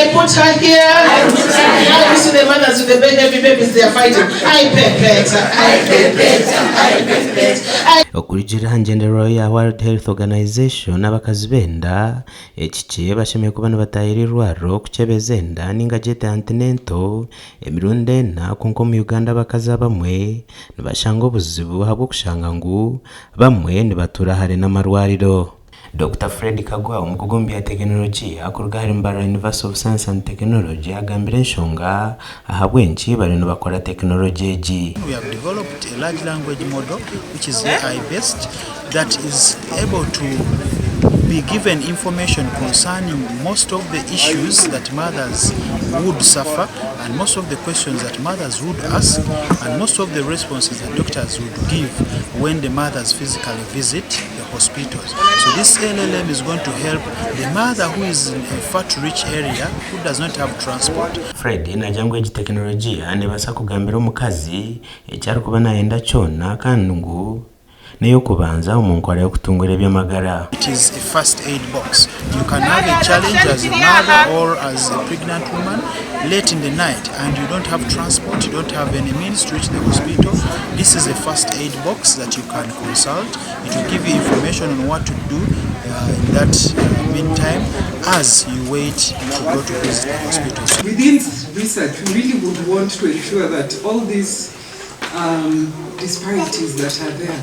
I put her here. I put her here. You see the mothers with the big heavy babies, they are fighting. I pepeta, I pepeta, I pepeta. I Okurugiirira aha ngyendererwaho ya World Health Organization, abakazi b'enda ekikye bashemereire kuba nibatahirira eirwariro kukyebeza enda ninga gyete antenatal emirundi ena kwonka omu Uganda abakazi abamwe nibashanga obuzibu ahabw'okushanga ngu bamwe nibatuura hare n'amarwariro. Dokita Fred Kagwa omukugu omu bya tekinologiya kuruga ahari Mbarara University of Science and Technology agambire enshonga ahabw'enki bariyo nibakora tekinologi egi. We have developed a large language model which is AI based that is able to be given information concerning most of the issues that mothers would suffer and most of the questions that mothers would ask and most of the responses that doctors would give when the mothers physically visit the hospitals. So this LLM is going to help the mother who is in a far to reach area who does not have transport. Fred naagira ngu egi tekinologiya neebaasa kugambira omukazi eki arikuba naayenda kyona kandi ngu n'ey'okubanza omu nkora y'okutunguura eby'amagara. It is a first aid box. You can have a challenge as a mother or as a pregnant woman late in the night and you don't have transport, you don't have any means to reach the hospital. This is a first aid box that you can consult. It will give you information on what to do uh, in that uh, meantime as you wait to go to visit the hospital. Within research, we really would want to ensure that all these disparities that are there,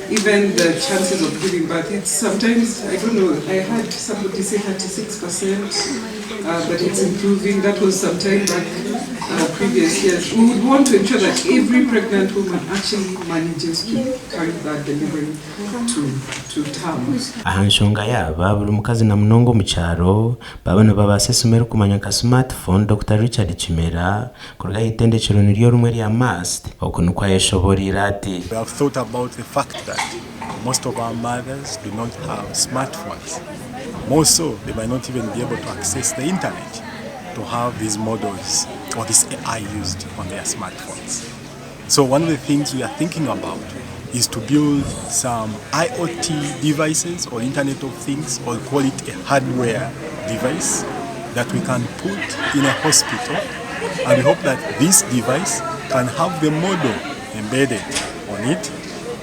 even the chances of giving birth, it's sometimes, I don't know, I heard somebody say 36%, but it's improving. That was some time back, previous years. We would want to ensure that every pregnant woman actually manages to carry that delivery to term. Aha nshonga yaaba buri mukazi na munonga omu kyaro baaba nibabaasa esimu erikumanywa nka smartphone, Dokita Richard Kimera Kuruga aha itendekyero niryo rimwe erya MUST, oku nikwo ayeshoboreire ati. We have thought about the fact that most of our mothers do not have smartphones. More so, they might not even be able to access the internet to have these models or this AI used on their smartphones. So one of the things we are thinking about is to build some IoT devices or Internet of Things, or call it a hardware device that we can put in a hospital. And we hope that this device can have the model embedded on it,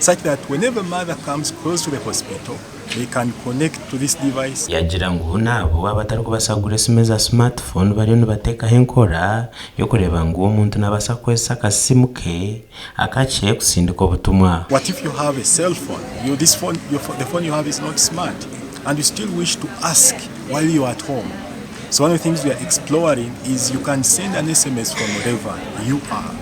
such that whenever mother comes close to the hospital, they can connect to this device. Yaagira ngu n'abo abatarikubaasa kugura esimu eza smartphone bariyo nibateekaho enkora y'okureeba ngu omuntu naabaasa kukozesa akasimu ke akakye kusindika obutumwa. What if you have a cell phone, you, this phone, your, the phone you have is not smart and you still wish to ask while you are at home. So one of the things we are exploring is you can send an SMS from wherever you are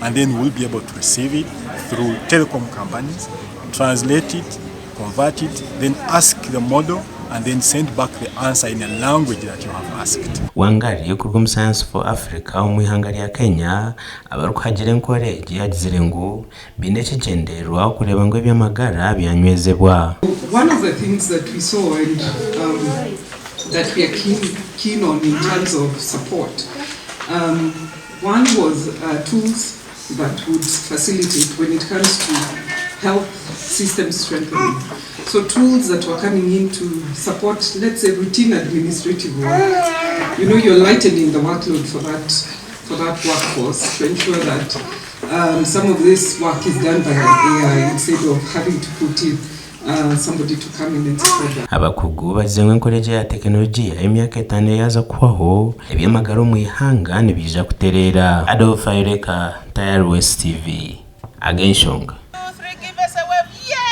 and then we'll be able to receive it through telecom companies, translate it, convert it, then ask the model and then send back the answer in a language that you have asked. Wangari kuruga omu Science for Africa omu ihanga rya Kenya abarikuhagira enkora egi agizire ngu baine ekigyendererwa okureeba ngu eby'amagara byanywezebwa. One of the things that we saw and um, that we are keen, keen on in terms of support, um, one was tools that would facilitate when it comes to health system strengthening. So tools that were coming in to support, let's say, routine administrative work. You know, you're lightening the workload for that, for that workforce to ensure that some of this work is done by an AI instead of having to put in somebody to come in and support that. Abakugu bagize ngu enkora egi eya tekinologiya emyaka etaano yaaza kuhwaho, eby'amagara omu ihanga nibiija kutereera. Adolf Ayoleka, Tayari West TV. Ag'enshonga.